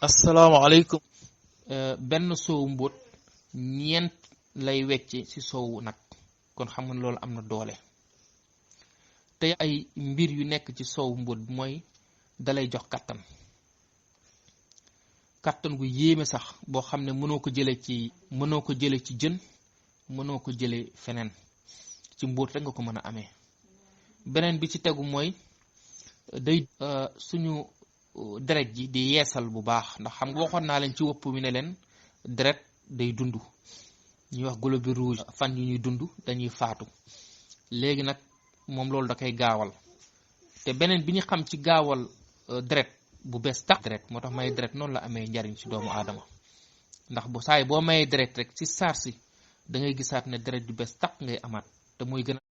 asalaamaaleykum. benn soowu mbóot ñeent lay wecce ci soowu nag, kon xam nga loolu am na doole. te ay mbir yu nekk ci soowu mbóot bi mooy dalay jox kattan gu yéeme sax boo xam ne mënoo ko jële ci jën, mënoo ko jële feneen, ci mbóot rek nga ko mën a amee. beneen bi ci tegu mooy day suñu deret ji di yeesal bu baax, ndax xam nga waxoon naa leen ci wopp mi ne leen deret day dund, ñuy wax globules rouges fan yu ñuy dund dañuy faatu. léegi nag moom loolu da koy gaawal. te beneen bi ñu xam ci gaawal deret bu bees tax deret, moo tax may deret noonu la amee njariñ ci doomu aadama, ndax bu saay boo mayee deret rek ci saar si da ngay gisaat ne deret ju bees tax ngay amaat, te muy gën a